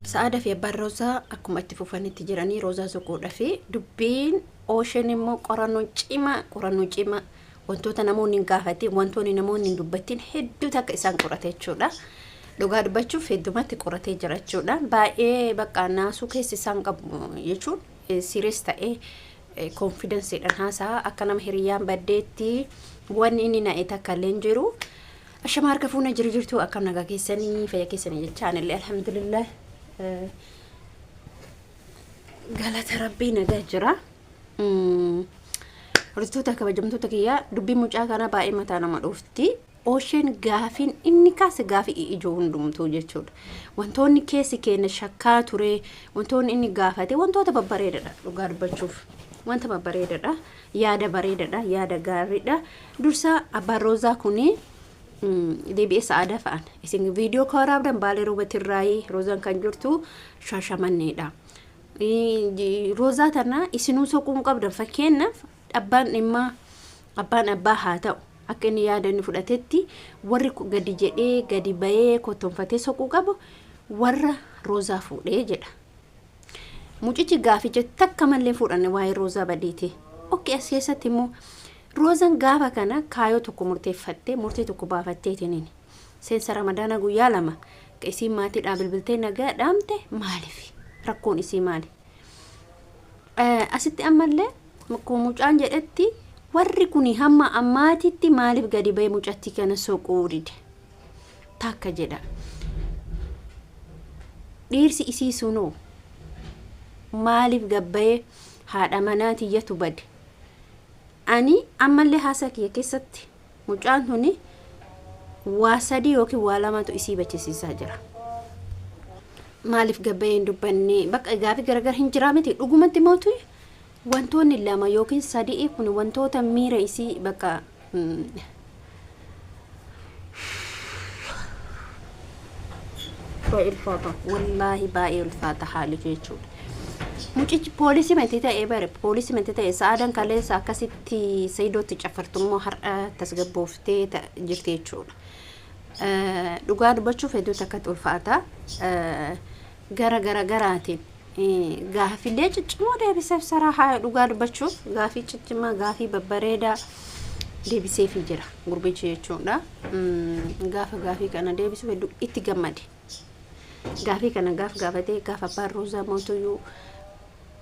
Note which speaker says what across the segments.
Speaker 1: Sa'aadaa fi abbaan Roozaa akkuma itti fufanitti jiranii Roozaa soquudha fi dubbiin Ocean immoo qorannoo cimaa, qorannoo cimaa, wantoota namoonni hin gaafatin, wantoonni namoonni hin dubbattin hedduu takka isaan qorate jechuudha. Dhugaa dubbachuuf heddumatti qoratee jira jechuudha. Baay'ee bakka naasuu keessi isaan qabu jechuun serious ta'ee konfidensiidhaan haasa'a, akka nama hiriyyaan baddeetti wanni inni na'e takka illee hin jiru. Ashama, harka fuuna, jiru jirtu, akkam, nagaa keessanii, fayya keessanii jechaan illee alhamdulillah, galata Rabbii nagaa jira. Hordoftoota kabajamtoota kiyyaa, dubbiin mucaa kanaa baay'ee mataa nama dhoofti. Osheen gaafiin inni kaase gaafii ijoo hundumtuu jechuudha. Wantoonni keessi keenya shakkaa ture, wantoonni inni gaafate wantoota babbareedadha dhugaa dubbachuuf. Wanta babbareedadha, yaada bareedadha, yaada gaariidha. Dursa abbaan Roozaa kuni deebi'ee Sa'aadaa fa'an. Isin viidiyoo kan waraabdan Baalee Roobatirraayii, Roozaan kan jirtu Shaashamanneedha. Roozaa tana isinuu soquu hin qabdan. Fakkeenyaaf abbaan dhimmaa, abbaan abbaa haa ta'u, akka inni yaada inni fudhatetti warri gadi jedhee gadi bahee kottoonfatee soquu qabu warra Roozaa fuudhee jedha. Mucichi gaaficha takka malee fuudhanne waa'ee Roozaa badiiti. Okay, as keessatti immoo Roozaan gaafa kana kaayoo tokko murteeffattee, murtii tokko baafatteetiniin seensa Ramadaana guyyaa 2 ka isiin maatiidhaa bilbiltee nagaa dhaamte maaliif? Rakkoon isii maali? Asitti ammallee akkuma mucaan jedhetti warri kuni hamma ammaatitti maaliif gadi bahee mucattii kana soquu dide? Takka jedha. Dhiirsi isii sunoo maaliif gabbayee haadha manaa tiyyatu bade? Ani ammallee haasaa kiyya keessatti mucaan tuni waa sadii yookiin waa lamatu isii bachisiisaa jira. Maaliif gabbayee hin dubbanne? Bakka gaafii gargar hin jiraa miti. Dhugumatti mootu wantoonni lama yookiin sadii kun wantoota miira isii bakka baay'ee ulfaata. Wallaahi baay'ee ulfaata haali jechuudha. Mucichi poolisii miti ta'e bare, poolisii miti ta'e. Sa'aadan kaleessa akkasitti Sayidootti cafartummoo har'a tasgabbooftee jirti jechuudha. Dhugaa dubbachuuf hedduu takkatti ulfaata. Gara gara garaatiin gaafilee ciccimoo deebiseef saraa, dhugaa dubbachuuf gaafii ciccimaa, gaafii babbareedaa deebiseefii jira gurbichi jechuudha. Gaafa gaafii kana deebisuuf hedduu itti gammade. Gaafii kana gaaf gaafatee, gaafa abbaan Roozaa mootuyyuu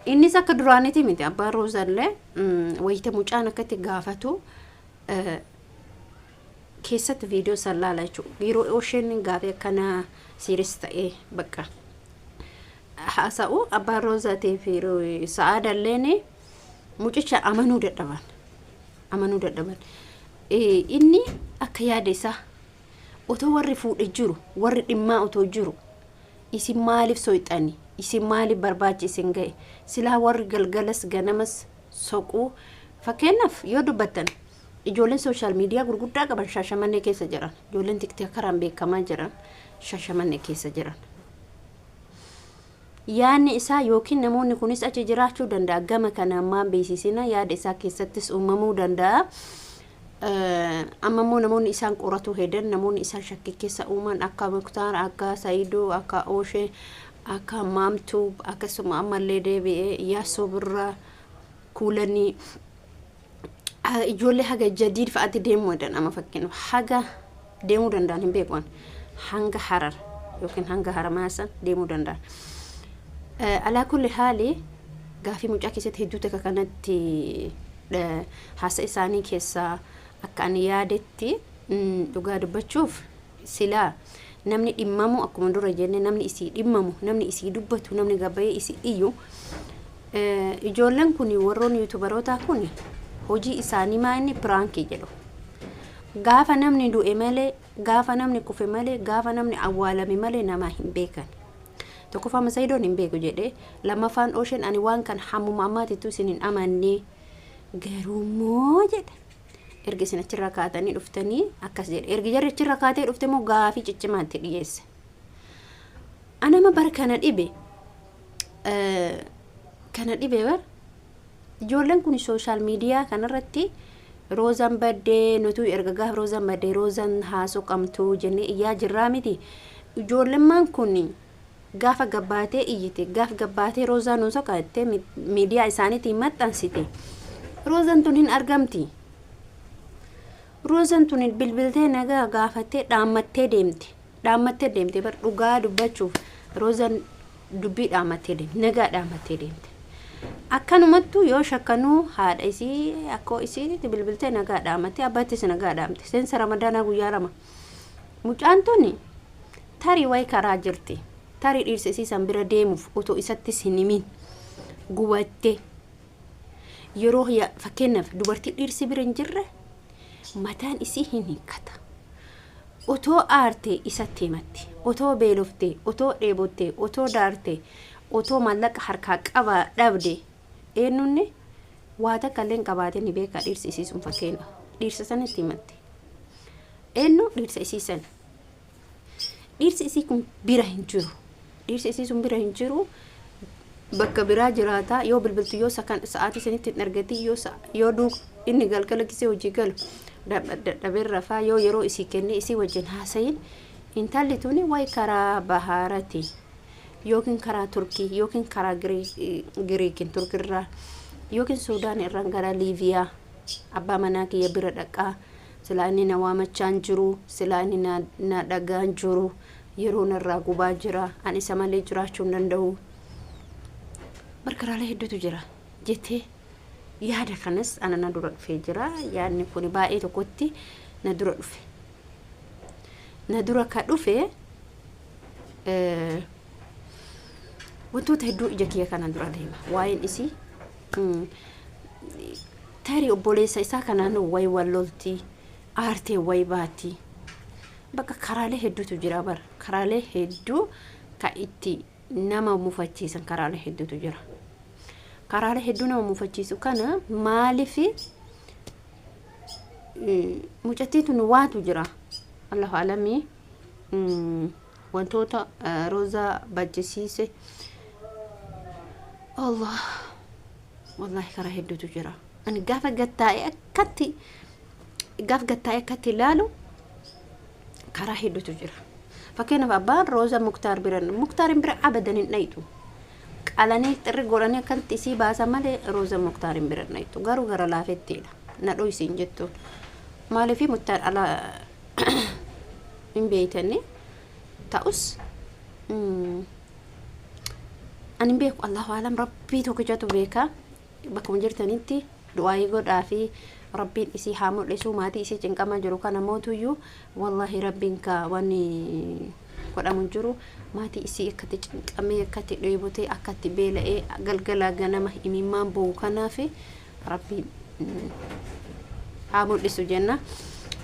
Speaker 1: innis akka duraaniiti miti, abbaan Roozaa illee wayita mucaan akkatti gaafatu keessatti viidiyoo san laala jechuudha. Yeroo isheen gaafii akkana serious ta'ee bakka haasa'u abbaan Roozaatii fi Sa'aadalleen mucicha amanuu dadhaban. Amanuu dadhaban. Inni akka yaada isaa otoo warri fuudhe jiru, warri dhimmaa otoo jiru, isin maaliif soyxani? Isin maaliif barbaachi isin ga'e? Silaa warri galgalas ganamas soquu, fakkeenyaaf yoo dubbattan ijoolleen social media gurguddaa qaban Shaashamannee keessa jiran, ijoolleen TikTokeraan beekamaa jiran Shaashamannee keessa jiran. Yaadni isaa yookiin namoonni kunis achi jiraachuu danda'a, gama kanaan maan beeksisina yaada isaa keessattis uumamuu danda'a. Amma immoo namoonni isaan qoratu hedan, namoonni isaan shakkii keessa uuman akka Muktaar, akka Sayidoo, akka Ooshee, akka Maamtuu, akkasuma ammallee deebi'ee Yaasoo Birraa, Kuulanii, ijoollee haga Jadiid fa'aatti deemuu hedan. Amma fakkeenyaaf haga deemuu danda'an hin beeku, hanga Harar yookiin hanga Haramayaa san deemuu danda'an. Alaa kulli haali gaafii mucaa keessatti hedduu takka kanatti haasa isaanii keessaa akka ani yaadetti, dhugaa dubbachuuf silaa namni dhimmamu, akkuma dura jenne, namni isii dhimmamu, namni isii dubbatu, namni gabbayee isii iyyu, ijoolleen kun warroon YouTuberootaa kun hojii isaanii maa inni prankii jedhu. Gaafa namni du'e malee, gaafa namni kufe malee, gaafa namni awwaalame malee namaa hin beekan. Tokkoffaa Masayidoon hin beeku jedhee, lammaffaan Osheen ani waan kan hammuma ammaatittuu isin hin amanne garuummoo jedhe. Erga isin achirraa kaatanii dhuftanii akkas jedhe. Erga jarri achirraa kaatee dhufte immoo gaafii ciccimaa itti dhiyeesse. Anama bar kana dhibe bar ijoolleen kun social media kanarratti Roozaan baddee, nutu erga gaaf Roozaan baddee Roozaan haasoo qabtu jennee iyyaa jirraa miti. Ijoollemmaan kun Gaafa gabbaatee iyyite, gaaf gabbaatee Roozaa nuu soqa jettee miidiyaa isaaniitiin maxxansite. Roozaan tun hin argamti. Roozaan tun bilbiltee nagaa gaafattee dhaammattee deemte. Dhaammattee deemte bar dhugaa dubbachuuf Roozaan dubbii dhaammattee deemte, nagaa dhaammattee deemte. Akkanumattuu yoo shakkanuu haadha isii akkoo isiitti bilbiltee nagaa dhaamattee abbaattis nagaa dhaamte. Seensa Ramadaanaa guyyaa 2. Mucaan tuni tarii wayi karaa jirti. Tarii dhiirsa isii san bira deemuuf otoo isattis hin himin gubattee yeroo fakkeenyaaf dubartii dhiirsi bira hin jirre mataan isii hin hiikkata. Otoo aarte isatti himatti. Otoo beelofte, otoo dheebotte, otoo daarte, otoo maallaqa harkaa qaba dhabde eenyunni waa takka illee hin qabaatin ni beeka dhiirsi isii sun fakkeenya. Dhiirsa sanitti himatti. Eenyu dhiirsa isii san. Dhiirsi isii kun bira hin jiru. Dhiirsi isii sun bira hin jiru. Bakka biraa jiraata. Yoo bilbiltu yoo sa'aatii sanitti hin argatin yoo yoo duuka inni galgala gisee hojii galu dadhabee rafaa yoo yeroo isii kennee isii wajjin haasayin intalli tuni wayi karaa bahaarati yookiin karaa Turkii yookiin karaa Giriikin Turkirraa yookiin Suudaan irraan gara Liibiyaa abbaa manaa kiyya bira dhaqaa silaa inni na waamachaa hin jiru silaa inni na dhagaa hin jiru yeroo narraa gubaa jira an isa malee jiraachuu hin danda'u barkaraalee hedduutu jira jettee yaada kanas ana na dura dhufee jira. Yaadni kun baay'ee tokkotti na dura dhufe. Na dura ka dhufe wantoota hedduu ija kiyya kana dura deema. Waa'een isii tarii obboleessa isaa kanaan wayi wal lolti aartee wayi baatti. Bakka karaalee hedduutu jira bara. Karaalee hedduu ka itti nama mufachiisan karaalee hedduutu jira. Karaalee hedduu nama mufachiisu kana maaliif mucattiin tun waatu jira. Allahu alamii wantoota Roozaa bajjisiise Allah wallahi karaa hedduutu jira. Ani gaafa gattaa'ee akkatti gaaf gattaa'ee akkatti ilaalu karaa hedduutu jira. Fakkeenyaaf abbaan Rooza Muktaar bira Muktaarin bira abadan hin dhayitu. Qalanii xirri godhanii akkatti isii baasan malee Rooza Muktaarin bira hin dhayitu. Garuu gara laafettiidha. Na dhoysi hin jettuun. Maaliif Muktaar ala hin beeytanii ta'us ani hin beeku Allahu alam rabbii tokkichatu beeka. Bakkuma jirtanitti du'aayii godhaa fi rabbiin isii haa mul'isuu maatii isii cinqamaa jiru kana mootuyyuu wallahi rabbiin ka wanni godhamu hin jiru maatii isii akkatti cinqamee akkatti dheebotee akkatti beela'ee galgalaa ganama imimmaan boo'u kanaaf rabbiin haa mul'isu jenna.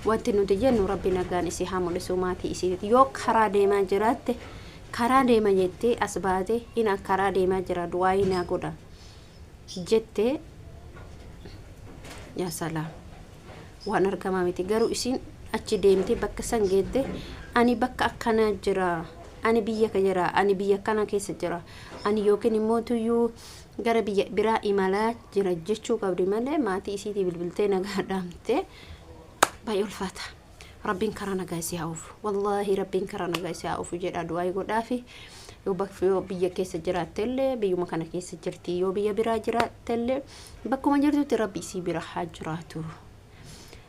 Speaker 1: Wanti nuti jennu rabbi nagaan isii haa mul'isu maatii isii yoo karaa deemaa jiraatte karaa deema jettee as baate ina karaa deemaa jira du'aayii naa godha. Jette yaa salaam waan argamaa miti garuu isiin achi deemtee bakka san geette ani bakka akkanaa jira ani biyya ka jira ani biyya kana keessa jira ani yookiin immoo tuyyuu gara biyya biraa imalaa jira jechuu qabdi malee maatii isiitii bilbiltee nagaa dhaamtee baay'ee ulfaata. Rabbiin karaa nagaa isii haa oofu. Wallaahi Rabbiin karaa nagaa isii haa oofu jedha du'aa godhaafi. Yoo bakka yoo biyya keessa jiraattellee biyyuma kana keessa jirti yoo biyya biraa jiraattellee bakkuma jirtutti Rabbi isii bira haa jiraatu.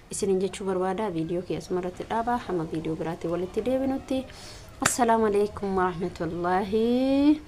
Speaker 1: Isinin jechuu barbaada viidiyoo kiyya asumarratti dhaaba hamma viidiyoo biraatti walitti deebinutti. Assalaamu alaikum warahmatullaahi.